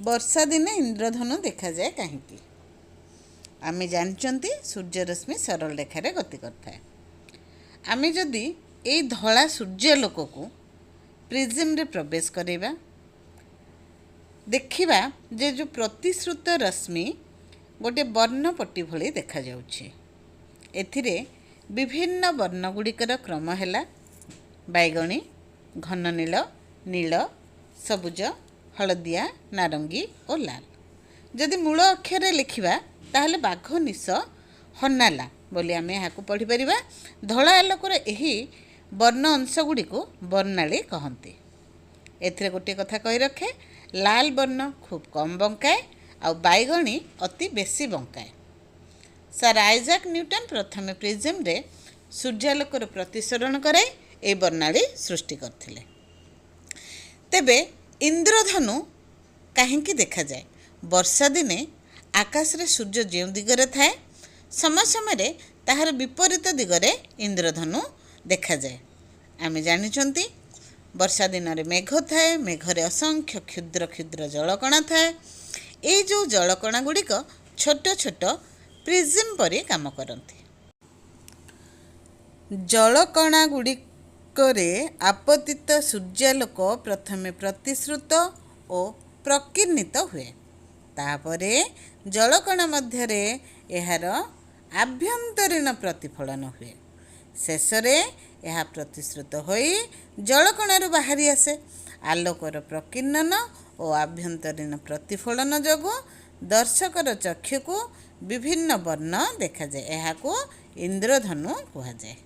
ବର୍ଷା ଦିନେ ଇନ୍ଦ୍ରଧନୁ ଦେଖାଯାଏ କାହିଁକି? ଆମେ ଜାଣିଛନ୍ତି, ସୂର୍ଯ୍ୟରଶ୍ମି ସରଳ ରେଖାରେ ଗତି କରିଥାଏ। ଆମେ ଯଦି ଏଇ ଧଳା ସୂର୍ଯ୍ୟାଲୋକକୁ ପ୍ରିଜିମ୍ରେ ପ୍ରବେଶ କରାଇବା, ଦେଖିବା ଯେ ଯେଉଁ ପ୍ରତିସୃତ ରଶ୍ମି ଗୋଟିଏ ବର୍ଣ୍ଣପଟି ଭଳି ଦେଖାଯାଉଛି। ଏଥିରେ ବିଭିନ୍ନ ବର୍ଣ୍ଣ ଗୁଡ଼ିକର କ୍ରମ ହେଲା ବାଇଗଣୀ, ଘନ ନୀଳ, ନୀଳ, ସବୁଜ, ହଳଦିଆ, ନାରଙ୍ଗୀ ଓ ଲାଲ। ଯଦି ମୂଳ ଅକ୍ଷରରେ ଲେଖିବା, ତାହେଲେ ବାଘ ନିଶ ହନାଲା ବୋଲି ଆମେ ଏହାକୁ ପଢ଼ିପାରିବା। ଧଳା ଆଲୋକର ଏହି ବର୍ଣ୍ଣ ଅଂଶ ଗୁଡ଼ିକୁ ବର୍ଣ୍ଣାଳୀ କହନ୍ତି। ଏଥିରେ ଗୋଟିଏ କଥା କହି ରଖେ, ଲାଲ ବର୍ଣ୍ଣ ଖୁବ୍ କମ୍ ବଙ୍କାଏ ଆଉ ବାଇଗଣୀ ଅତି ବେଶୀ ବଙ୍କାଏ। ସାର୍ ଆଇଜାକ୍ ନ୍ୟୁଟନ୍ ପ୍ରଥମେ ପ୍ରିଜିମ୍ରେ ସୂର୍ଯ୍ୟାଲୋକର ପ୍ରତିସରଣ କରାଇ ଏହି ବର୍ଣ୍ଣାଳୀ ସୃଷ୍ଟି କରିଥିଲେ। ତେବେ ଇନ୍ଦ୍ରଧନୁ କାହିଁକି ଦେଖାଯାଏ? ବର୍ଷା ଦିନେ ଆକାଶରେ ସୂର୍ଯ୍ୟ ଯେଉଁ ଦିଗରେ ଥାଏ, ସମୟ ସମୟରେ ତାହାର ବିପରୀତ ଦିଗରେ ଇନ୍ଦ୍ରଧନୁ ଦେଖାଯାଏ। ଆମେ ଜାଣିଛନ୍ତି, ବର୍ଷା ଦିନରେ ମେଘ ଥାଏ। ମେଘରେ ଅସଂଖ୍ୟ କ୍ଷୁଦ୍ର କ୍ଷୁଦ୍ର ଜଳକଣା ଥାଏ। ଏଇ ଯେଉଁ ଜଳକଣା ଗୁଡ଼ିକ ଛୋଟ ଛୋଟ ପ୍ରିଜିମ୍ ପରି କାମ କରନ୍ତି। ଜଳକଣା ଗୁଡ଼ିକରେ ଆପତିତ ସୂର୍ଯ୍ୟାଲୋକ ପ୍ରଥମେ ପ୍ରତିସୃତ ଓ ପ୍ରକୀର୍ଣ୍ଣିତ ହୁଏ। ତାପରେ ଜଳକଣା ମଧ୍ୟରେ ଏହାର ଆଭ୍ୟନ୍ତରୀଣ ପ୍ରତିଫଳନ ହୁଏ। ଶେଷରେ ଏହା ପ୍ରତିସୃତ ହୋଇ ଜଳକଣାରୁ ବାହାରି ଆସେ। ଆଲୋକର ପ୍ରକୀର୍ଣ୍ଣନ ଓ ଆଭ୍ୟନ୍ତରୀଣ ପ୍ରତିଫଳନ ଯୋଗୁଁ ଦର୍ଶକର ଚକ୍ଷୁକୁ ବିଭିନ୍ନ ବର୍ଣ୍ଣ ଦେଖାଯାଏ। ଏହାକୁ ଇନ୍ଦ୍ରଧନୁ କୁହାଯାଏ।